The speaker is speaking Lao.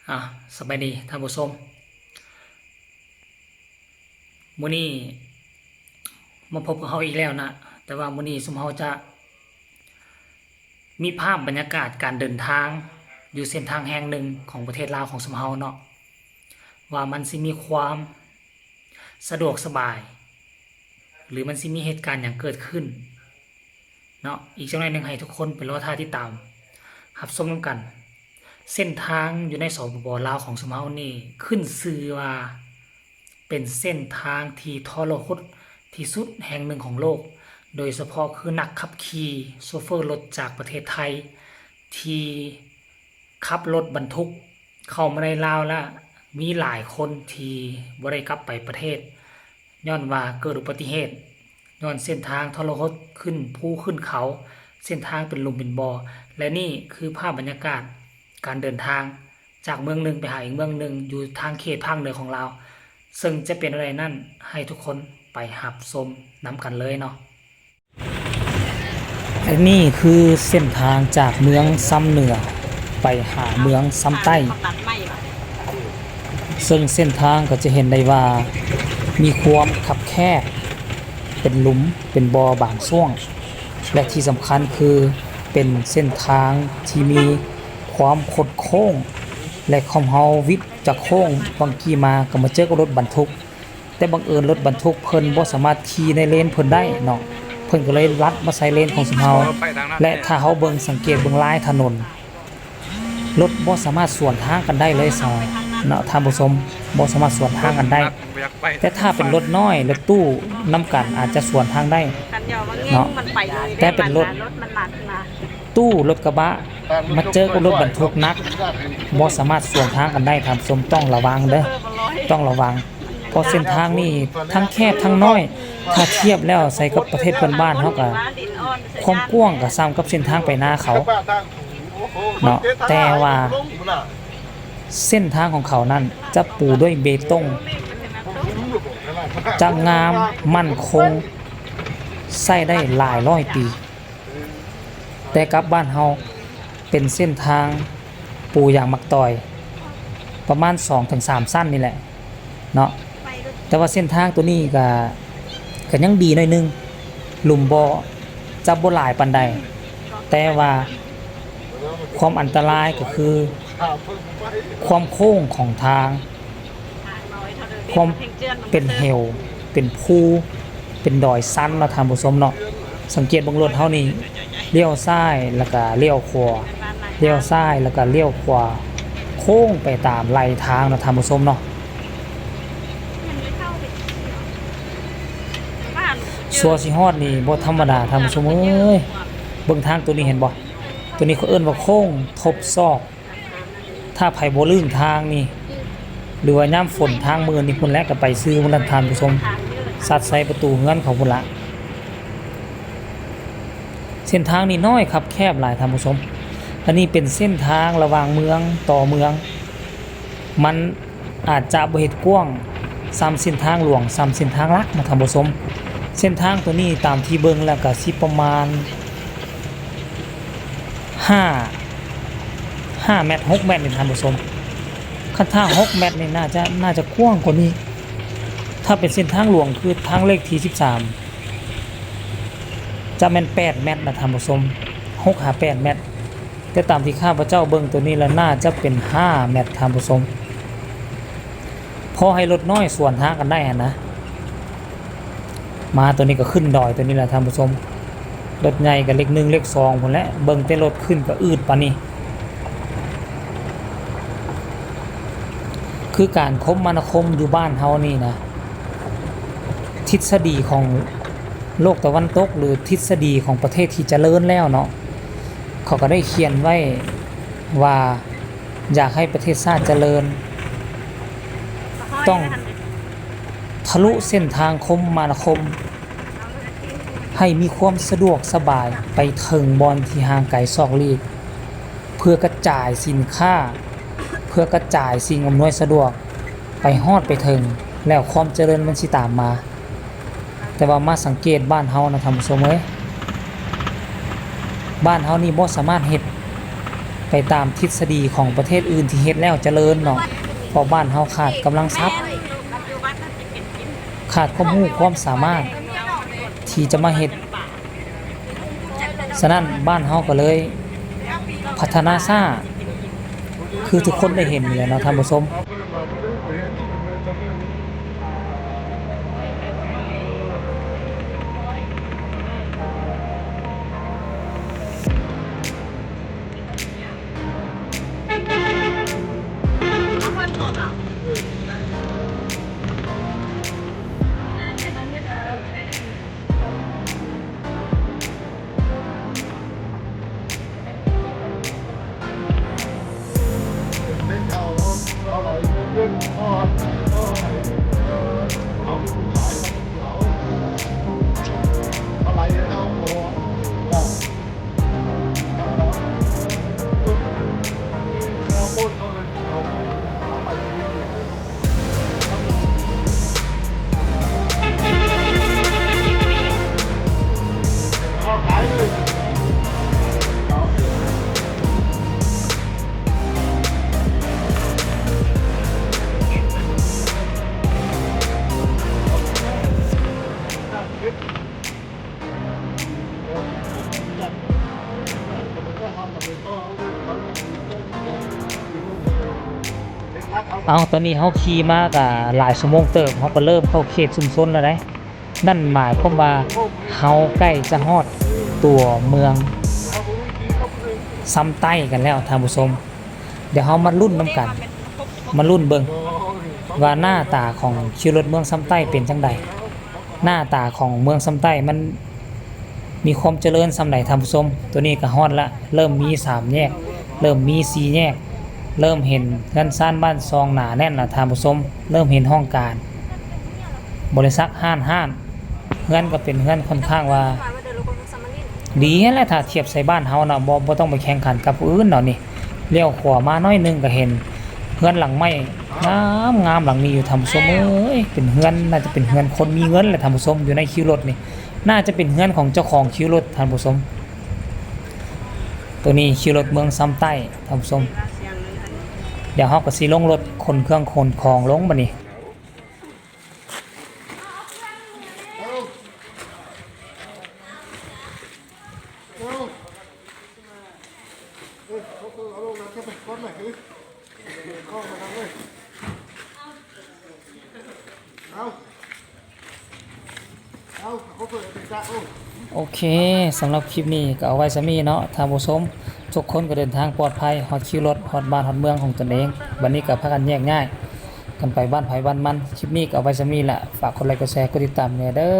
ອ່າ ສະບາຍດີທ່ານຜູ້ຊົມ, ມື້ນີ້ມາພົບກັບເຮົາອີກແລ້ວນະ, ແຕ່ວ່າມື້ນີ້ຊຸມເຮົາຈະມີພາບບັນຍາກາດການເດີນທາງຢູ່ເສັ້ນທາງແຫ່ງໜຶ່ງຂອງປະເທດລາວຂອງຊຸມເຮົາເນາະ, ວ່າມັນຊິມີຄວາມ ສະດວກສະບາຍ ຫຼື ມັນຊິມີເຫດການຫຍັງເກີດຂຶ້ນເນາະ. ອີກຈັກໜ້ອຍໜຶ່ງໃຫ້ທຸກຄົນໄປລໍຖ້າຕິດຕາມຮັບຊົມນຳກັນ. ເສັ້ນທາງຢູ່ໃນ ສປປ ລາວຂອງຊຸມເຮົານີ້ ຂຶ້ນຊື່ວ່າເປັນເສັ້ນທາງທີ່ທໍລະຫົດທີ່ສຸດແຫ່ງໜຶ່ງຂອງໂລກ, ໂດຍສະເພາະຄືນັກຂັບຂີ່ ໂຊເຟີລົດຈາກປະເທດໄທ ທີ່ ຂັບລົດບັນທຸກເຂົ້າມາໃນລາວ ແລະ ມີຫຼາຍຄົນທີ່ບໍ່ໄດ້ກັບໄປປະເທດ ຍ້ອນວ່າເກີດອຸບັດຕິເຫດ ຍ້ອນເສັ້ນທາງທໍລະຫົດ ຂຶ້ນພູຂຶ້ນເຂົາ, ເສັ້ນທາງເປັນຫຼຸມເປັນບໍ່. ແລະ ນີ້ຄືພາບບັນຍາກາດການເດີນທາງຈາກເມືອງໜຶ່ງໄປຫາອີກເມືອງໜຶ່ງ ຢູ່ທາງເຂດພາກເໜືອຂອງລາວ, ເຊິ່ງຈະເປັນແນວໃດນັ້ນ ໃຫ້ທຸກຄົນໄປຮັບຊົມນຳກັນເລີຍເນາະ. ແລະ ນີ້ຄືເສັ້ນທາງຈາກເມືອງຊຳເໜືອໄປຫາເມືອງຊຳໃຕ້, ເຊິ່ງເສັ້ນທາງກໍຈະເຫັນໄດ້ວ່າມີຄວາມຄັບແຄບ, ເປັນຫຼຸມເປັນບໍ່ບາງຊ່ວງ ແລະ ທີ່ສຳຄັນຄືເປັນເສັ້ນທາງທີ່ມີຄວາມຄົດໂຄ້ງ ແລະ ຄວາມເຮົາວິດຈາກໂຄ້ງບາງກີ້ມາກໍມາເຈີກັບລົດບັນທຸກ. ແຕ່ບັງເອີນລົດບັນທຸກເພິ່ນບໍ່ສາມາດຂີ່ໃນເລນເພິ່ນໄດ້ເນາະ, ເພິ່ນກໍເລີຍລັດມາໃສ່ເລນຂອງຊຸມເຮົາ ແລະ ຖ້າເຮົາເບິ່ງ ສັງເກດເບິ່ງລາຍຖະໜົນ ລົດບໍ່ສາມາດສວນທາງກັນໄດ້ເລີຍຊະເນາະທ່ານຜູ້ຊົມ, ບໍ່ສາມາດສວນທາງກັນໄດ້. ແຕ່ຖ້າເປັນລົດນ້ອຍ ລົດຕູ້ນຳກັນອາດຈະສວນທາງໄດ້ເນາະ, ແຕ່ເປັນລົດຕູ້ ລົດກະບະ ມາເຈີກັບລົດບັນທຸກໜັກ ບໍ່ສາມາດສວນທາງກັນໄດ້ທ່ານຜູ້ຊົມ, ຕ້ອງລະວັງເດີ, ຕ້ອງລະວັງ. ເພາະເສັ້ນທາງນີ້ທັງແຄບທັງນ້ອຍ, ຖ້າທຽບແລ້ວໃສ່ກັບປະເທດເພື່ອນບ້ານເຮົາກະ ຄວາມກວ້າງກະສ່ຳກັບເສັ້ນທາງໄປນາເຂົາເນາະ, ແຕ່ວ່າເສັ້ນທາງຂອງເຂົານັ້ນຈະປູດ້ວຍເບຕົງ, ຈະງາມ, ໝັ້ນຄົງ, ໃຊ້ໄດ້ຫຼາຍຮ້ອຍປີ. ແຕ່ກັບບ້ານເຮົາເປັນເສັ້ນທາງປູຢາງໝາກຕອຍ ປະມານສອງເຖິງສາມຊັ້ນນີ້ແຫຼະເນາະ, ແຕ່ວ່າເສັ້ນທາງໂຕນີ້ກະ ກະຍັງດີໜ້ອຍໜຶ່ງ, ຫຼຸມບໍ່ ຈະບໍ່ຫຼາຍປານໃດ, ແຕ່ວ່າຄວາມອັນຕະລາຍກໍຄືຄວາມໂຄ້ງຂອງທາງ ຄວາມເປັນເຫວ ເປັນພູ ເປັນດອຍຊັນເນາະທ່ານຜູ້ຊົມເນາະ. ສັງເກດເບິ່ງລົດເຮົານີ້ ລ້ຽວຊ້າຍແລ້ວກະລ້ຽວຂວາ, ລ້ຽວຊ້າຍແລ້ວກະລ້ຽວຂວາ, ໂຄ້ງໄປຕາມໄລ່ທາງເນາະທ່ານຜູ້ຊົມເນາະ. ຊົ່ວຊິຮອດນີ້ບໍ່ທຳມະດາທ່ານຜູ້ຊົມເອີຍ, ເບິ່ງທາງໂຕນີ້ເຫັນບໍ່? ໂຕນີ້ເຂົາເອີ້ນວ່າໂຄ້ງທົບຊອກ. ຖ້າໃຜບໍ່ລື່ນທາງນີ້ ຫຼືວ່າຍາມຝົນທາງມື່ນນີ້ພຸ້ນແຫຼະ ກໍໄປຊື່ພຸ້ນລະທ່ານຜູ້ຊົມ, ສັດໃສ່ປະຕູເຮືອນເຂົາພຸ້ນລະ. ເສັ້ນທາງນີ້ນ້ອຍຄັບແຄບຫຼາຍທ່ານຜູ້ຊົມ. ອັນນີ້ເປັນເສັ້ນທາງລະຫວ່າງເມືອງຕໍ່ເມືອງ, ມັນອາດຈະບໍ່ເຮັດກວ້າງສ່ຳເສັ້ນທາງຫຼວງ, ສ່ຳເສັ້ນທາງຫຼັກນະທ່ານຜູ້ຊົມ. ເສັ້ນທາງໂຕນີ້ຕາມທີ່ເບິ່ງແລ້ວກໍຊິປະມານ ຫ້າ ຫ້າແມັດ ຫົກແມັດນີ້ທ່ານຜູ້ຊົມ, ຄັນຖ້າຫົກແມັດນີ້ໜ້າຈະ ໜ້າຈະກວ້າງກວ່ານີ້. ຖ້າເປັນເສັ້ນທາງຫຼວງຄືທາງເລກທີສິບສາມ ຈະແມ່ນແປດແມັດນະທ່ານຜູ້ຊົມ, ຫົກຫາແປດແມັດ, ແຕ່ຕາມທີ່ຂ້າພະເຈົ້າເບິ່ງໂຕນີ້ແລ້ວໜ້າຈະເປັນຫ້າແມັດທ່ານຜູ້ຊົມ. ພໍໃຫ້ລົດນ້ອຍສວນທາງກັນໄດ້ຫັ້ນນະ. ມາໂຕນີ້ກໍຂຶ້ນດອຍໂຕນີ້ແຫຼະທ່ານຜູ້ຊົມ, ລົດໃຫຍ່ກໍເລກໜຶ່ງເລກສອງພຸ້ນແຫຼະ, ເບິ່ງແຕ່ລົດຂຶ້ນກໍອືດປານນີ້. ຄືການຄົມມະນາຄົມຢູ່ບ້ານເຮົານີ້ນະ, ທິດສະດີຂອງໂລກຕາເວັນຕົກ ຫຼື ທິດສະດີຂອງປະເທດທີ່ຈະເລີນແລ້ວເນາະ, ເຂົາກໍໄດ້ຂຽນໄວ້ວ່າ ຢາກໃຫ້ປະເທດຊາດຈະເລີນ ຕ້ອງທະລຸເສັ້ນທາງຄົມມະນາຄົມ ໃຫ້ມີຄວາມສະດວກສະບາຍໄປເຖິງບ່ອນທີ່ຫ່າງໄກສອກຫຼີກ, ເພື່ອກະຈາຍສິນຄ້າ, ເພື່ອກະຈາຍສິ່ງອຳນວຍສະດວກໄປຮອດໄປເຖິງ, ແລ້ວຄວາມຈະເລີນມັນຊິຕາມມາ. ແຕ່ວ່າມາສັງເກດບ້ານເຮົານະທ່ານຜູ້ຊົມເອີຍ, ບ້ານເຮົານີ້ບໍ່ສາມາດເຮັດໄປ ໄປຕາມທິດສະດີຂອງປະເທດອື່ນທີ່ເຮັດແລ້ວຈະເລີນເນາະ, ເພາະບ້ານເຮົາຂາດກຳລັງຊັບ, ຂາດຄວາມຮູ້ຄວາມສາມາດທີ່ຈະມາເຮັດ. ສະນັ້ນບ້ານເຮົາກໍເລີຍພັດທະນາຊ້າ ຄືທຸກຄົນໄດ້ເຫັນນີ້ແຫຼະເນາະທ່ານຜູ້ຊົມ. ເອົາ ຕອນນີ້ເຮົາຂີ່ມາກະຫຼາຍຊົ່ວໂມງເຕີບ, ເຮົາກະເລີ່ມເຂົ້າເຂດຊຸມຊົນແລ້ວເດ້. ນັ້ນໝາຍຄວາມວ່າເຮົາໃກ້ຈະຮອດຕົວເມືອງຊຳໃຕ້ກັນແລ້ວທ່ານຜູ້ຊົມ. ດຽວເຮົາມາລຸ້ນນຳກັນ, ມາລຸ້ນເບິ່ງວ່າໜ້າຕາຂອງຄິວລົດເມືອງຊຳໃຕ້ເປັນຈັ່ງໃດ. ໜ້າຕາຂອງເມືອງຊຳໃຕ້ມັນມີຄວາມຈະເລີນສ່ຳໃດທ່ານຜູ້ຊົມ. ໂຕນີ້ກະຮອດລະ, ເລີ່ມມີສາມແຍກ, ເລີ່ມມີສີ່ແຍກ, ເລີ່ມເຫັນເຮືອນຊານບ້ານຊ່ອງໜາແໜ້ນລະທ່ານຜູ້ຊົມ. ເລີ່ມເຫັນຫ້ອງການ, ບໍລິສັດ, ຮ້ານ, ຮ້ານ, ເຮືອນກະເປັນເຮືອນຂ້ອນຂ້າງວ່າ ດີຫັ້ນແຫຼະ ຖ້າທຽບໃສ່ບ້ານເຮົາເນາະ, ບໍ່ ບໍ່ຕ້ອງໄປແຂ່ງຂັນກັບຜູ້ອື່ນເນາະ. ນີ້ລ້ຽວຂວາມາໜ້ອຍໜຶ່ງກະເຫັນເຮືອນຫຼັງໄມ້ງາມໆຫຼັງນີ້ຢູ່ທ່ານຜູ້ຊົມເອີຍ. ເປັນເຮືອນ ໜ້າຈະເປັນເຮືອນຄົນມີເງິນແຫຼະທ່ານຜູ້ຊົມ, ຢູ່ໃນຄິວລົດນີ້ ໜ້າຈະເປັນເຮືອນຂອງເຈົ້າຂອງຄິວລົດທ່ານຜູ້ຊົມ. ໂຕນີ້ຄິວລົດເມືອງຊຳໃຕ້ທ່ານຜູ້ຊົມ. ດຽວເຮົາກະຊິລົງລົດຂົນເຄື່ອງຂົນຂອງລົງບາດນີ້. ໂອເຄ, ສຳລັບຄລິບນີ້ກະເອົາໄວ້ສ່ຳນີ້ເນາະທ່ານຜູ້ຊົມ. ທຸກຄົນກະເດີນທາງປອດໄພ, ຮອດຄິວລົດ, ຮອດບ້ານຮອດເມືອງຂອງຕົນເອງ. ບາດນີ້ກະພາກັນແຍກຍ້າຍກັນໄປບ້ານໃຜບ້ານມັນ. ຄລິບນີ້ກະເອົາໄວ້ສ່ຳນີ້ລະ. ຝາກກົດໄລກ໌ ກົດແຊ ກົດຕິດຕາມແດ່ເດີ.